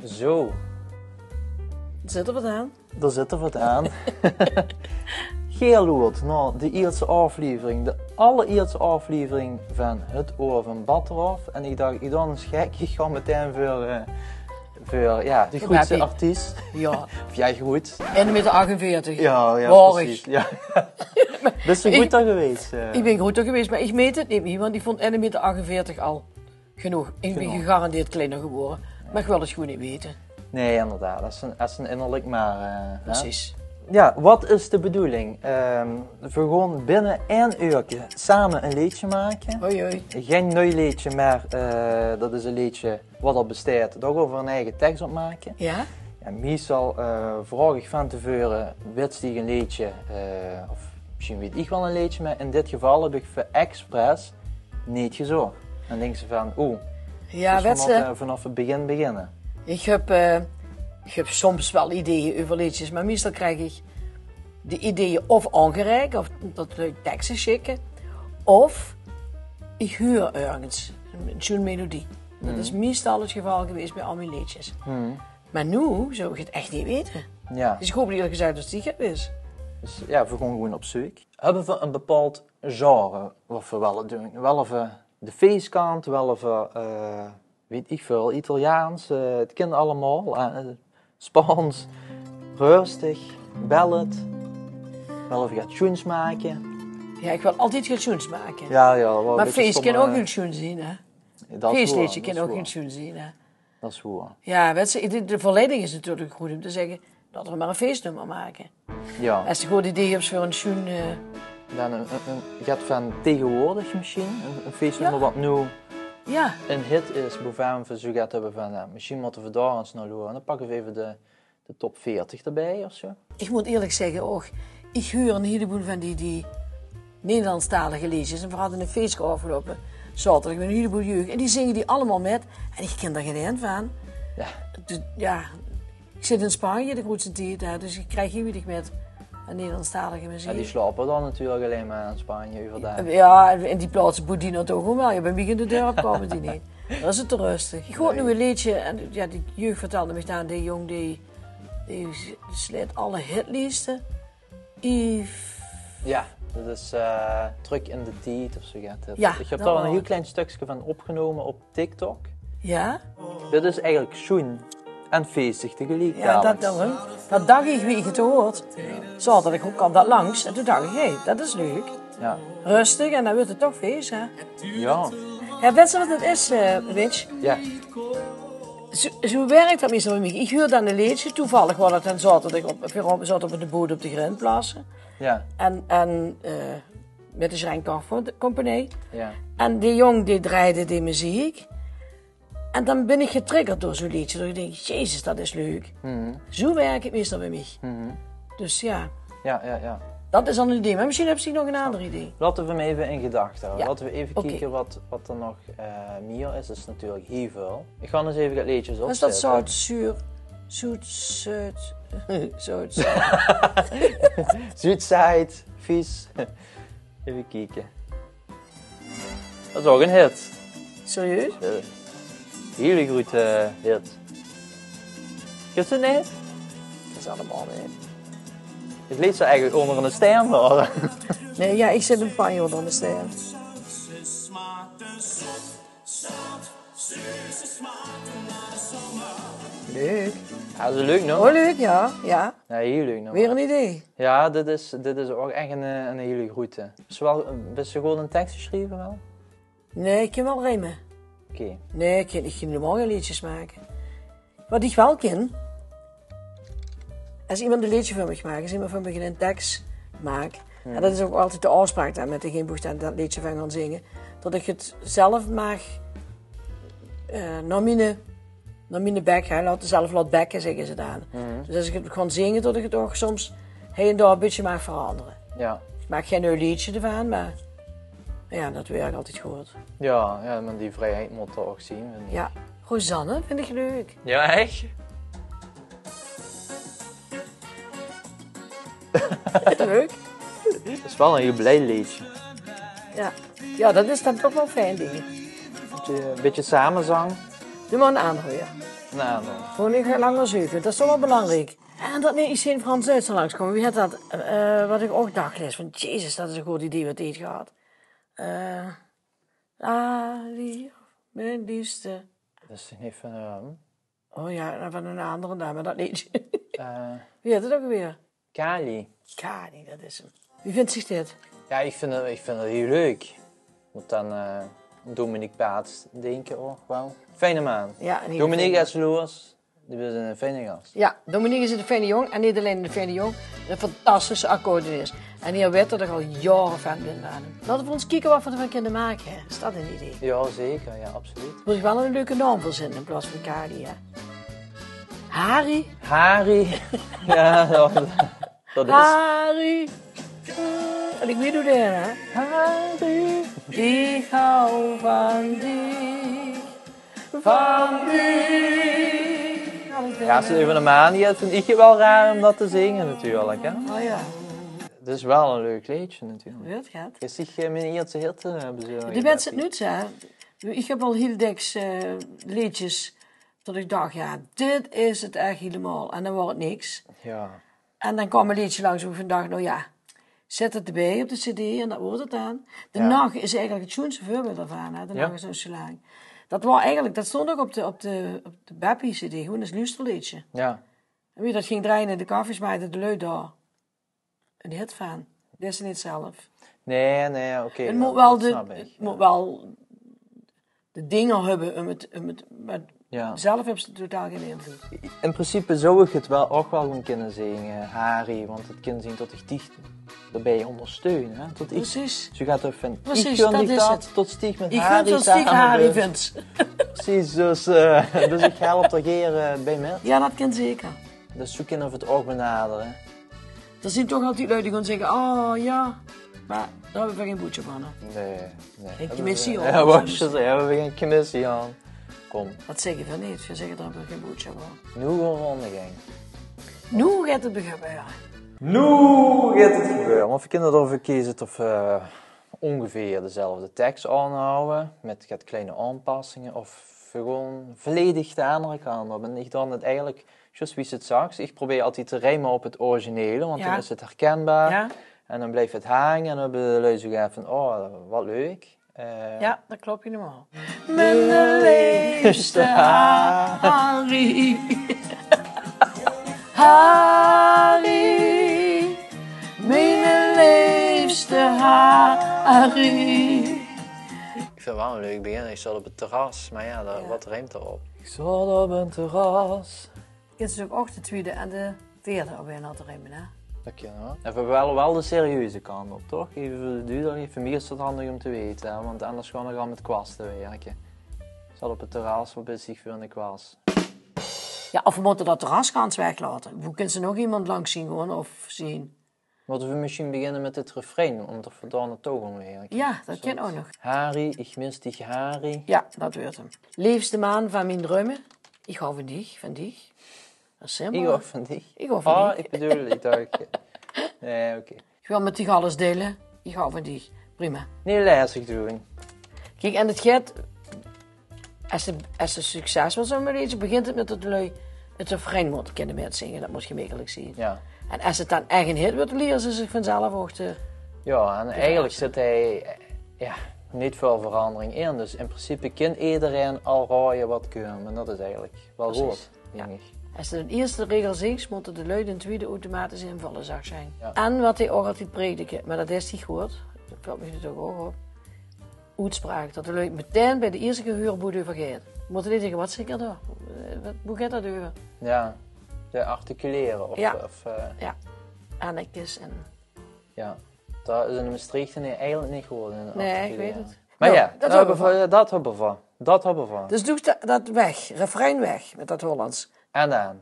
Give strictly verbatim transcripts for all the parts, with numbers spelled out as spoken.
Zo. Zit d'r wat aan? Dao zit d'r wat aan. Geer loert nao de ierste aoflevering, de allerierste aoflevering vaan 't Oor vaan Batteraof. En iech dach, iech doon ins gek, iech gaon metein veur, eh, veur, jao, de groetste artiest. Jao. Of jao, groet. Eine meter achtenveertig. Jao, jao, precies. Jao. Bis te groeter gewees? Eh? Iech bin groeter gewees, meh iech meet 't neet mie, want iech voont eine meter achtenveertig al genóg. Iech bin gegarandeerd kleiner gewore. Meh iech wèl 't gewoen neet wete. Nein, inderdaad. Dat is 'n, dat is 'n innerlek, meh, eh, hè? Precies. Jao, wat is de bedoeling? Ehm, veer goon binne ein uurke same e leedsje make. Oei, oei. Gein nui leedsje, meh, eh, dat is e leedsje wat al besteit. Dao goon veer 'n eige teks op make. Jao? En meistal, eh, vraog iech vaan te veure, wèts diech e leedsje, eh, of mesjiens weet iech wel e leedsje, meh in dit geval höb iech veur expres neet gezoch. En dinks te vaan, oeh, jao, dus veer mote vaanaof 't begin beginne. Iech höb, eh, iech höb soms wel ideeë euver leedsjes, meh meistal krijg iech de ideeë of aongereik, of tot ze tekste sjikke, of iech huur örges 'n, 'n sjoen melodie. Dat is meistal 't geval gewees bij al mien leedsjes. Meh noe zouw iech 't ech neet wete. Jao. Dus iech hoop ierlek gezag tot diech 't wis. Dus jao, veer goon gewoen op zeuk. Höbbe veer e bepaold genre wat veer wèlle doen? Wèlle veer de feestkant, wèlle veer, eh, weet iech väöl, Italiaans, eh, 't kin allemaol, eh, Spaans, röstig, ballad. Wèlle veer get sjoens make? Jao, iech wèl altied get sjoens make. Jao, jao, wel e bitteke stom, eh. Meh fees kin ouch hiel sjoen zien, hè? Feesleedsje kin ouch hiel sjoen zien, hè? Dat is woer. Jao, wèts te, de, de verleiding is natuurlek groet um te zègke, laote veer mer e feesnummer make. Jao. Es te good idee höbs veur e sjoen, eh, dan e, e, e get vaan tegeswoordeg mesjiens, e, e feesnummer wat noe, jao, 'n hit is, boevaan veer zoe get höbbe vaan, eh, mesjiens mote veer dao ins nao loere. En dan pakke veer eve de, de top veertig d'rbij of zoe. Iech moot ierlek zègke ouch, iech huur 'n hieleboel vaan die, die Nederlandstalige leedsjes. En veer hadde e feeske aofgeloupe zaoterdag mèt 'n hieleboel jeug. En die zinge die allemaol mèt. En iech kin dao gein end vaan. Jao. De, jao, iech zit in Spanje de groetste tied, hè, dus iech krijg hiel wienig mèt vaan Nederlandstalige meziek. Jao, die slaope daan natuurlek allein mer in Spanje euverdaag. Jao, en, en die plaotse boe die nao touw goon wel. Jao, bij miech in 't dörp koume die neet. Dao is 't te röstig. Iech hoor noe e leedsje en jao, die jeug vertèlde miech daan, dee jong dee, dee s-, sleit alle hitlieste. Yves. Jao, dat is, eh, Trök in d'n Tied of zoe get. Jao, iech höb dao e hiel klein stökske vaan opgenome op TikTok. Jao? Dit is eigelek sjoen en feestig tegeliek. Jao, dat, dat dach iech wie iech 't hoort. Zaoterdag kaom dat langs en toen dach iech, hé, dat is leuk. Jao. Röstig en daan weurt 't toch fees, hè? Jao. Jao, wèts te wat 't is, eh, Mitch? Jao. Zoe, zoe wèrk dat meistal bij miech. Iech huur daan e leedsje, toevalleg waor dat daan zaoterdag op, veer zaote op de boot op de Grindplassen. Jao. En, en, eh, mèt de Sjrenkachel Compagnie. Jao. En dee jong dee drejde die meziek. En daan bin iech getriggerd door zoe'n leedsje. Dat iech dink, jezus, dat is leuk. Zoe wèrk 't meistal bij miech. Dus jao. Jao, jao, jao. Dat is al 'n idee. Meh mesjiens höbs diech nog 'n aander idee. Laote veer 'm eve in gedachte hawwe. Jao. Laote veer eve kieke wat, wat 'r nog, eh, mie is. Dat is natuurlek hiel väöl. Iech gaon ins eve get leedsjes opzètte. Is dat zout, zuur, zoet, zeut, zout, zuut, vies? Eve kieke. Dat is ouch 'n hit. Serieus? Jao. Hiel groete hit. Kins te 't neet? Dat is allemaol neet. Iech leet ze eigelek oonder 'ne stein vallen. Nein, jao, iech zit 'n paar jaor oonder 'ne stein. Leuk. Jao, dat is 'n leuk nummer. Oh, leuk, jao. Jao. Jao, hiel leuk nummer. Weer 'n idee. Jao, dit is, dit is ouch ech 'n, eh, 'n hiel groete. Bis te wel, bis te good in tekste sjrieve wel? Nein, iech kin wel rijme. Oké. Nein, iech kin, iech kin hielemaol gein leedsjes make. Wat iech wel kin, es iemes e leedsje veur miech maak, es iemes veur miech 'nen teks maak, en dat is ouch altied de aofspraok daan mèt degene boe iech daan dat leedsje vaan gaon zinge, tot iech 't zelf maag, eh, nao miene, nao miene bek, hè, laote, zelf laot bekke, zègke ze daan. Dus es iech 't gaon zinge, tot iech 't ouch soms hei en dao e bitteke maag verandere. Jao. Iech maak gein nui leedsje devaan, meh jao, dat wèrk altied good. Jao, jao, meh die vrijheid moot 'r ouch zien, vin iech. Jao. Rosanne vin iech leuk. Jao, ech? Leuk. Dat is wel 'n hiel blij leedsje. Jao. Jao, dat is daan toch wel fijn, dink iech. Bitteke, bitteke samezang. Doe mer 'n aander weer. 'n Aander. Vónj ich lang waal zeuk, dat is toch waal belangriek. En dat neet ins ein Frans-Duitser langskómme. Wie het dat, eh, wat ich ouch dach, lees van, Jezus, dat is ein good idee wat die het gehad. Eh, ah, lief, mien liefste. Dat is toch neet van, eh, Oh ja, en van 'n aander dan, mer dat neet. Eh. Wie het het ouch weer? Kali. Kali, dat is 'm. Wie vindt zich dit? Ja, ich vind het, ich vind het hiel leuk. Mót dan, eh, Dominique Paats dinke ouch waal. Fijne maan. Ja, en Dominique is loers. Die is ein fijne gas. Ja, Dominique is ein fijne jóng. En neet allein ein fijne jóng, ein fantastische accordeonist. En die weit dat ich al jaore fan bin van 'm. Laote v'r ins kieke wat v'r d'rvan kinne make, hè. Is dat ein idee? Ja, zeker. Ja, absoluut. Mót ich waal ein leuke naam verzinne in plaats van Kali, hè. Harry? Harry. Ja, dat, dat is Harry. En ich weit wie doe, hè? Harry. Ich hou van dich. Van dich. Ja, es het euver de maan geit, vind ich het waal raar óm dat te zinge natuurlik, hè. Oh ja. Het is waal ein leuk leedje natuurlik. Weurt het? Is dich, eh, mien ierste hit, eh, bezorg? Die wèts het noets, hè. Ich höb al hiel dèks, eh, leedjes dat ich dach, ja, dit is het ech hielemaol. En dan waor het niks. Ja. En dan kwaam ein leedje langs wo ich van dach, nou ja, zèt het d'rbie op de cd en dat waor het dan. De Nach is eigelik het sjoenste veurbeeld daovan, hè. De Nach is noe zo lang. Dat waor eigelik, dat stóng ouch op de, op de, op de Beppie-cd, gewoon es luusterleedje. Ja. En wie dat ging drejje in de cafés, maakde de lui dao ein hit van. Dat is neet zelf. Nee, nee, oké. Het mót waal de, het mót waal de dinger höbbe óm het, óm het, mer zelf höbs se totaal geine invlood. In principe zou ich het waal ouch waal gewoon kinne zinge, Harry, want het kin zeen tot ich dich d'rbie óngersteun, hè. Tot ich, precies. Zo geit het van, ich gun dich dat, tot dich mit Harry same bös. Precies, dus, eh, dus ich help d'r gaer, eh, bie mit. Ja, dat kin zeker. Dus zo kinne v'r het ouch benadere. D'r zien toch altied lui die gewoon zègke, oh ja, mer dao höbbe v'r gein boedsjap aan, hè. Nee, nee. Gein commissie aan. Ja, wat ich zègk, dao höbbe v'r gein commissie aan. Kóm. Dat zègke v'r neet. V'r zègke, dao höbbe v'r gein boedsjap aan. Noe gewoon de gang. Noe geit het gebeure. Noe geit het gebeure. Want v'r kinne d'rveur keze of v'r, eh, óngeveer dezelfde teks aanhawwe, mit get kleine aanpassinge, of v'r gewoon volledig de andere kant op. En ich doon het eigelik zjus wie se het zags. Ich probeer altied te rijme op het originele, want dan is het herkenbaar. Ja. En dan blijf het hange en dan höbbe de lui zoe get van, oh, wat leuk. Eh, ja, dat klop hielemaol. Miene leefste Harry. Harry. Miene leefste Harry. Ich vind het waal ein leuk begin. Ich zaot op het terras, mer ja, wat riemp d'r op? Ich zaot op ein terras. Kins se ouch de twiede en de veerde op ein ander rijme, hè? Dat kin, hè? En v'r wille waal de serieuze kant op, toch? Effe veur de duudelikheid, veur mich is dat handig óm te weite, hè? Want anders gaon ich al mit kwaste wirke. Zaot op het terras, wat is dich veur ein kwas? Ja, of v'r mótte dat terras gans weglaote. Wo kins se nog emes langs zeen gaon of zeen? Mótte v'r mesjien beginne mit het refrein, ómdat v'r dao naotouw gaon wirke? Ja, dat kin ouch nog. Harry, ich mis dich, Harry. Ja, dat weurt 'm. Leefste maan van mien druime, ich hou van dich, van dich. Dat is simpel. Ich hou van dich. Ich hou van dich. Oh, ich bedoel, ich dach, nee, oké. Ich wil mit dich alles deile, ich hou van dich. Prima. Nee, laot ich doon. Kiek, en het geit Es se, es se succes wils höbbe mit ein leedje, begint het mit dat de lui het refrein mótte kinne mitzinge. Dat mót gemekkelik zeen. Ja. En es het dan ech ein hit weurt, liere ze zich vanzelf ouch te... Ja, en eigelik zit hie, eh, ja, neet väöl verandering in. Dus in principe kin ederein al raoje wat kump. En dat is eigelik waal good, dink ich. Es se de ierste regel zings, mótte de lui de twiede automatisch invalle, zag Sjeng. Ja. En wat hae ouch altied predike, mer dat is neet good. Dat vèlt mich natuurlik ouch op. Oetspraak, dat de lui meteen bie de ierste gehuurboet euver geit. Mótte die zègke, wat zègk ich dao? Eh, wat, wo geit dat euver? Ja, de articulere of, of, eh, ja. Annekes en... Ja, dat is in Mestreech eigelik neet good in articulere. Nee, ich weit het. Mer ja, dat höbbe v'r, dat höbbe v'r. Dat höbbe v'r. Dus doe dat, dat weg, refrein weg mit dat Hollands. En dan?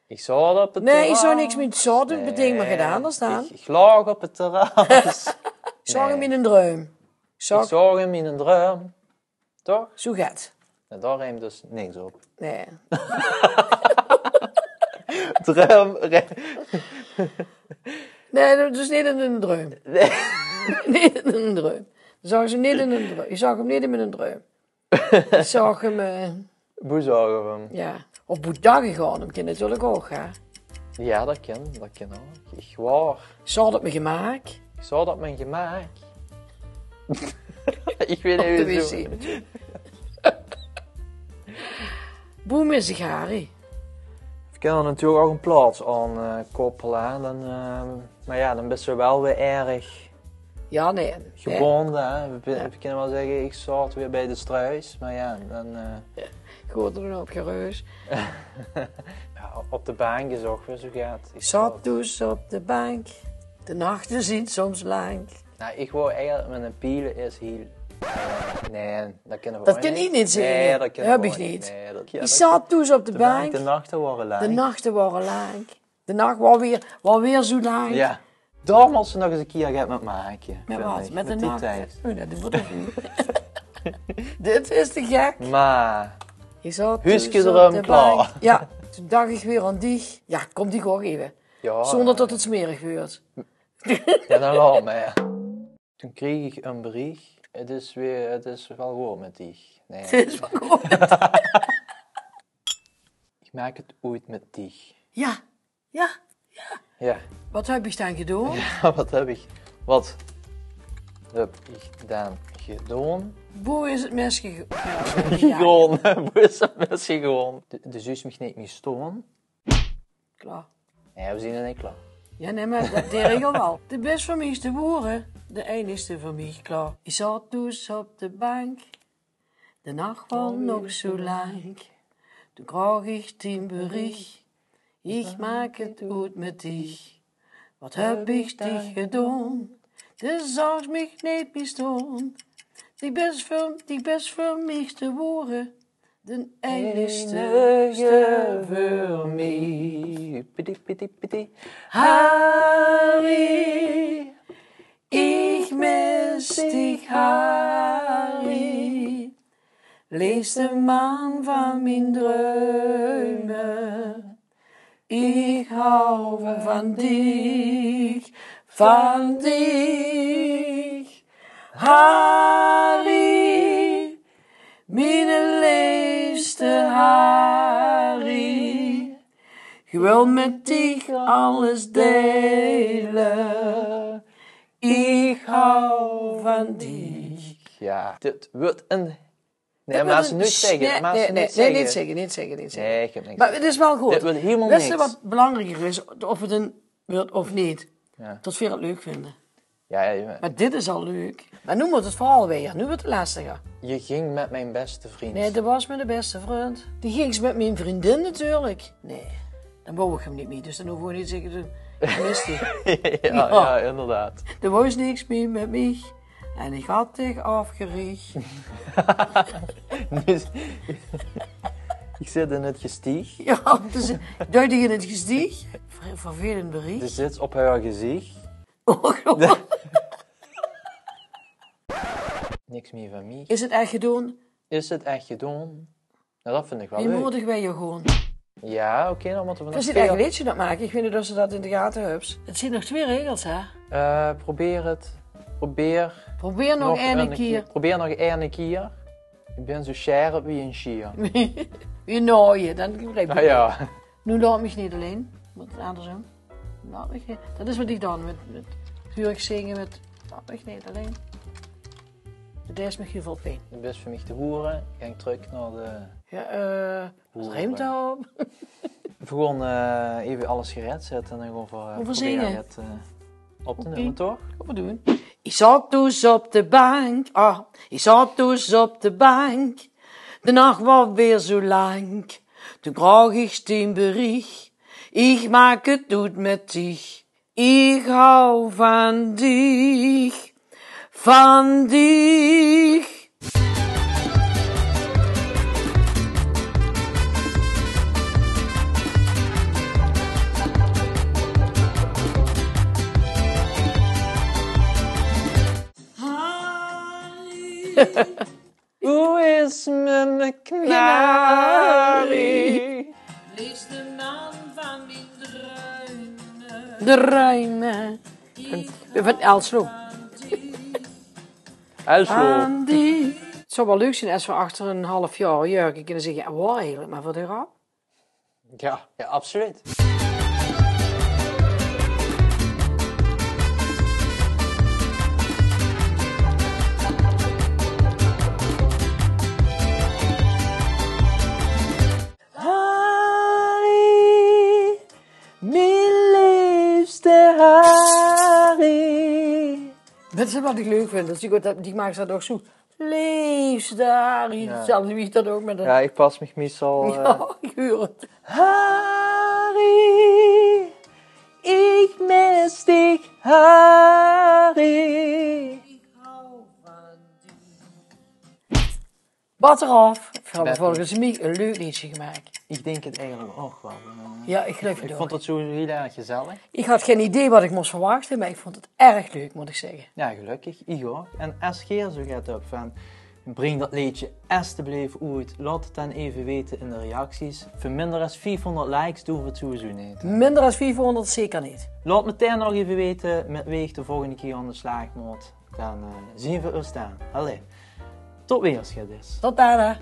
Ich zaot op het terras. Nee, ich zou niks mit zaot, bedink mer get anders dan. Ich, ich laog op het terras. Ich zaog 'm in ein druim. Ich zaog 'm in ein druim. Toch? Zoe get. En dao riemp dus niks op. Nee. Druim, nee, dat is neet in ein druim. Nee. Neet in ein druim. Zaog ze neet in ein druim. Ich zaog 'm neet in mien druim. Ich zaog 'm, eh, Boe zouw ich 'm? Ja. Of boe dach ich aan 'm, kin natuurlik ouch, hè? Ja, dat kin, dat kin ouch. Ich waor Zoe had 't mich gemaak. Ich zoe had 't mich gemaak. Ich weit neet wie zoe. Boe mis ich Harry? Ich kin d'r natuurlik ouch 'n plaats aan, eh, koppele, hè. Dan, eh, mer ja, dan bis se waal weer erg Ja, nee. Gebonde, hè. We, we kinne waal zègke, ich zaot weer bie de Struis, mer ja, dan, eh, Good, dan op gereus. Ja, op de bank is ouch weer zoe get. Ich zaot thoes op de bank. De nachte zien soms lank. Nou, ich wou eigelik mit 'n piele is hiel. Nee, dat kinne we Dat kin ich neet zègke. Nee, dat kinne we neet. Höb ich neet. Nee, dat, ja, Ich zaot thoes op de bank. De nachte wore lank. De nachte wore lank. De nach waor weer, waor weer zoe lank. Ja. Dao mós se nog ins 'ne kier get mit make, mit die tied. Oh, dat doon we neet. Dit is te gek. Mer huuske drum, klaor. Ja, toen dach ich weer aan dich. Ja, kóm dich ouch effe. Ja. Zónger dat 't smerig weurt. Ja, dan laot mer. Toen kreeg ich 'n beriech. 't Is weer, 't is waal good mit dich. Nee. 't Is waal good. Ich maak 't oet mit dich. Ja. Ja, ja. Ja. Wat höb ich dan gedoon? Ja, wat höb ich, wat höb ich dan gedoon? Boe is 't mis gege-, ja, ja. Gegoon. Boe is 't mis gegoon? De, de zuus mich neet mie stoon. Klaor. Nee, we zien nog neet klaor. Ja, nee, mer dat, de regel waal. De bis veur mich te boere, de einigste veur mich, klaor. Ich zaot thoes op de bank. De nach waor nog zoe lank. Toen kraog ich dien beriech. Ich maak 't oet mit dich. Wat höb ich dich gedoon? De zouws mich neet mie stoon. Die bis veur, die bis veur mich te boere. De einigste veur mich. Piti, piti, piti. Harry. Ich mis dich, Harry. Leefste man van mien druime. Ich hou van dich, van dich. Harry, miene leefste Harry. Ich wil mit dich alles deile. Ich hou van dich. Ja, dit weurt 'n... Nee, mer as ze neet zègke, nee, neet zègke, neet zègke. Nee, ich höb niks. Mer 't is waal good. Dit weurt hielemaol niks. Wèts se wat belangrieker is? Of 't 'n weurt of neet. Ja. Dat veer 't leuk vinde. Ja, ja, ja. Mer dit is al leuk. Mer noe mót 't verhaol weer. Noe weurt 't lastiger. Je ging met mijn beste vriend. Nee, dat waor mien bèste vrund. Die gings mit mien vrundin natuurlik. Nee, dan wou ich 'm neet mie. Dus dan hove we neet te zègke, toen, ich mis dich. Ja, ja, inderdaad. Dan wou ze niks mie mit mich. En ich had dich aafgeriech. Ich zit in 't gestiech. Ja, dus, duidelijk in 't gestiech. Ver-, vervelend beriech. De zits op häör geziech. Niks mie van mich. Is 't ech gedoon? Is 't ech gedoon? Nou, dat vind ich waal leuk. Wie moedig waer ich gewoon. Ja, oké, dan mótte we nog... Veer zien ech 'n leedsje aan 't make. Ich weit neet of se dat in de gate höbs. 't Zien nog twee regels, hè? Eh, probeer 't. Probeer nog eine kier. Probeer nog eine kier. Ich bin zoe sjerp wie 'n sjier. Wie 'n naoje, dan begriep ich 't. Ah, ja. Noe laot mich neet allein. Mót 't andersom. Laot mich neet. Dat is wat ich dan mit, mit hurk zinge, mit laot mich neet allein. Dat deis mich hiel väöl pien. De bis veur mich te boere, gaank trök nao de... Ja, eh, boere. Ruimte op. Veer gaon, eh, effe alles gereid zètte en dan gaon veer, eh, probere 't, eh, op te numme, toch? Kóm, veer doon 't. Ich zaot thoes op de bank, ah, ich zaot thoes op de bank. De nach waor weer zoe lank. Toen kraog ich dien beriech. Ich maak 't oet mit dich. Ich hou van dich, van dich. Harry. Hoe is mien kanarie? Leefste man van mien druime. Druime. Van Elslo. Elslo. Aan die. Het zou wel leuk zien als we achter een half jaar, jao, kinne zègke: "Jao, waor eigelik mer veur de grap." Ja, ja, absoluut. Harry, mien leefste Harry. Dat is wat ik leuk vind. Dat is, die, die maakt dat ook zo. Leefste Harry. Hetzelfde wie ik dat ook met een... Ja, ik pas mich meestal... eh, Ja, ik huur het. Harry, ik mis dich, Harry. Wat eraf. Vervolgens mich een leuk leedje gemaakt. Ik denk het eigenlijk ook wel. Eh, Ja, ik geloof ik het vond ook. Het zo heel erg gezellig. Ik had geen idee wat ik moest verwachten, maar ik vond het erg leuk, moet ik zeggen. Ja, gelukkig. Ik ook. En als geer zo get höb van, bring dat leedje estebleef oet. Laot het dan even weten in de reacties. Veur minder as viefhonderd likes doen we het sowieso niet. Minder als vierhonderd zeker niet. Laot meteen nog even weten met wie ik de volgende keer aan de slaag moet. Dan eh, zien we ons dan. Allee, tot weer, schitters. Tot daarna.